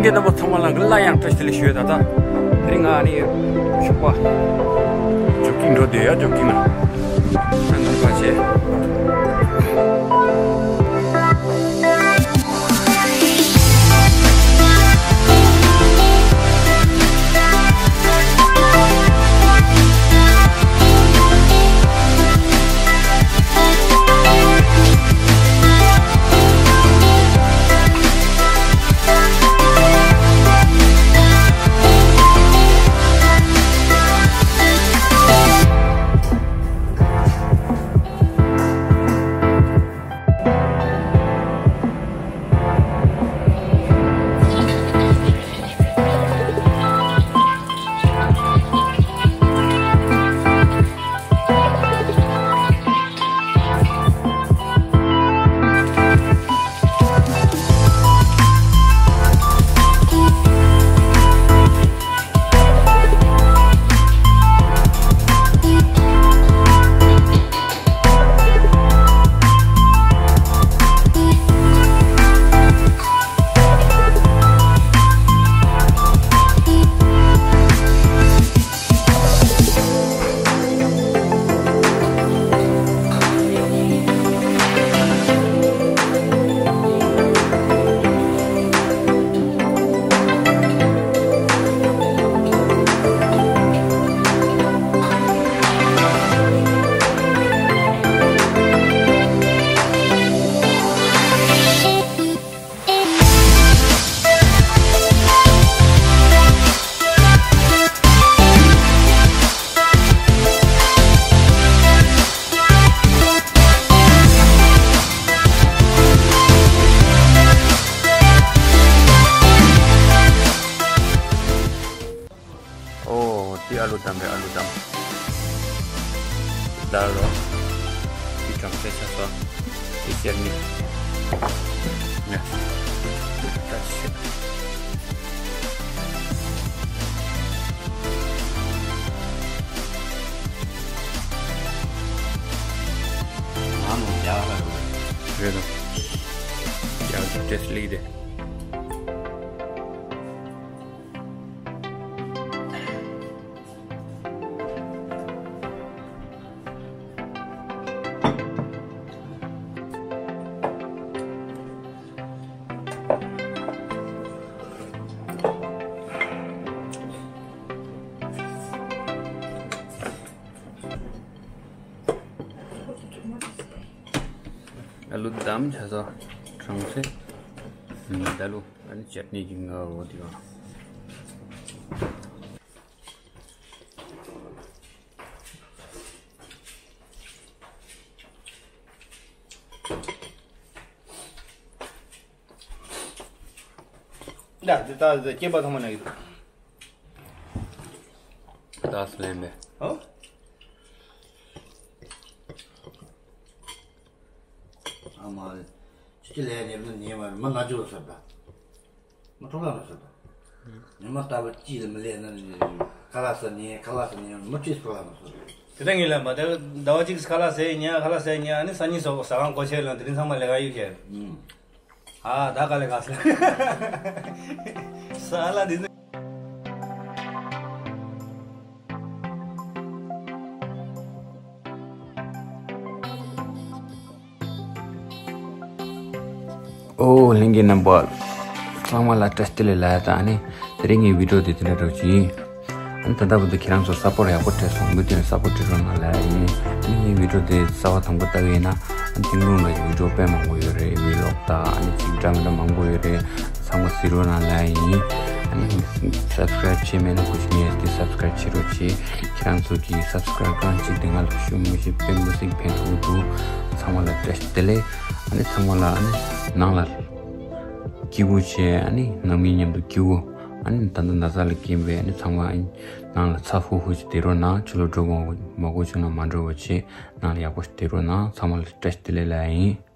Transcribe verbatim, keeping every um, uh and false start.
རྣམ་པ་ཚང་མ་ལ་གི་སླར་ཡང་བཀྲ་ཤིས་བདེ་ལེགས་ཞུ་ཡ། ད་ལྟ་དེ་རིང་ང་ནི་ཞོགས་པ་ཇོག་ཀིང་འགྲོ་བསྡད་ཡ། ཇོག་ཀིང་ལ་ཨ་ནི་པ་བྱས། ཨོ། འདི་ཨ་ལུ་དམ་རེད། ཨ་ལུ་དམ། ད་ལོ། འདི་གྲང་ཤ་ཤ་སོ། འདི་ཤར་ནི། ཡ། ད་ཤ། ང་མོ་རྒྱག་ལ་རུ། རེད་དོ། རྒྱག་ཏེ་ལི་དེ། ཨ་ལུ་དམ་བྱས་སོ། གྲང་ཤ། ད་ལུ་ཨ་ནི་ཅེ་ནི་གི་ང་འོ་དེ་བ། ད་དེ་ད་དེ་སྐྱེས་པ་ཚང་མ་ན་གི་འདུག་ད་སླེབས་པས། ཨོ། ཨ་མ་ལེ། ཅི་ཅི་ལས་ཉེར་ནི་ཉེ་བར་མི་ན་ཅུ་ལ་སོད་པ། མི་ཐོག་ལ་མི་སོད་པ། ཉི་མ་ལྟ་བུ་ཅི་ལ་མི་ལས་ན་ཁ་ལག་ཟ་ཉེ་ཁ་ལག་ཟ་ཉེ་མི་ཅི་ཐོག་ལ་མི་སོད། དེ་ལྟ་ངེས་ལ་མ་དེ་ཟླ་བ་གཅིག་ཁ་ལག་ཟས་ཉེ་ཁ་ལག་ཟས་ཉེ་ཨ་ནི་སང་ཉིན་སོགས་ཟ་ཁང་སྒོ་ཕྱེ་ལ་དེ་རིང་ཚང་མ་ལས་ཀ་གཡུག་བྱས། ཨ་ད་ག་ལས་ག་ཟེར། ས་ལ་དེ་ཚོ། ཨོ་ལྷན་རྒྱས་རྣམ་པ་ཚང་མ་ལ་བཀྲ་ཤིས་བདེ་ལེགས་ལ་ཡ། ད་ཨ་ནི་དེ་རིང་ངའི་བི་ཌིའོ་དེ་དེ་འདྲ་འགྲོ་གི་ཡིན། ཨ་ནི་ད་ལྟ་བར་དུ་ཁྱེད་རང་ཚོ་སབ་པོར་ཡག་པོ་སྤྲད་སོང་། མུ་མཐུད་ནས་སབ་པོར་སྤྲད་རོགས་གནང་ལ་ཡིན། ཨ་ནི་ངའི་བི་ཌིའོ་དེ་གསར་པ་དང་པོ་ལྟ་གི་ཡིན་ན་ཨ་ནི་ཐིང་རུང་ལ་ཡི་བི་ཌིའོ་དཔེ་མང་པོ་ཡོད་རེད། བི་ལོག་དང་ཨ་ནི་ཅིག་འདྲ་མི་འདྲ་མང་པོ་ཡོད་རེད། ཚང་མ་གཟིགས་རོགས་གནང་ལ་ཡིན། ཨ་ནི་སབ་སི་ཀ་རེབ་བྱས་མེད་ན་གུས་ཞུ་ངས་དེ་སབ་སི་ཀ་རེབ་བྱེད་རོགས་བྱེད། ཁྱེད་རང་ཚོ་གི་སབ་སི་ཀ་རེབ་གང་ཅིག་དེ་ང་ལ་ཞུ་མི་ཤེས་དཔེ་མི་སྲིད་ཕན་ཐོགས་འདུག་ཚང་མ་ལ་བཀྲ་ཤིས་བདེ་ལེགས། ཨ་ནི་ཚང་མ་ལ་ཨ་ནི་ནང་ལ་སྐྱིད་པོ་བྱས། ཨ་ནི་ནང་མི་མཉམ་དུ་སྐྱིད་པོ། ཨ་ནི་ད་ལྟ་ན་ཚ་ལ་རྐྱེན་པས་ཨ་ནི་ཚང་མ་ཨ་ནི་ནང་ལ་ཚ་ཧུ་ཧུ་ཅིག་བསྡད་རོགས་གནང་། ཕྱི་ལོགས་འགྲོ་དགོས་མ་དགོས་བྱུང་ན་མ་འགྲོ་བ་བྱེད། ནང་ལ་ཡག་པོ་ཞིག་བསྡད་རོགས་གནང་། ཚང་མ་ལ་བཀྲ་ཤིས་བདེ་ལེགས་ལ་ཡིན།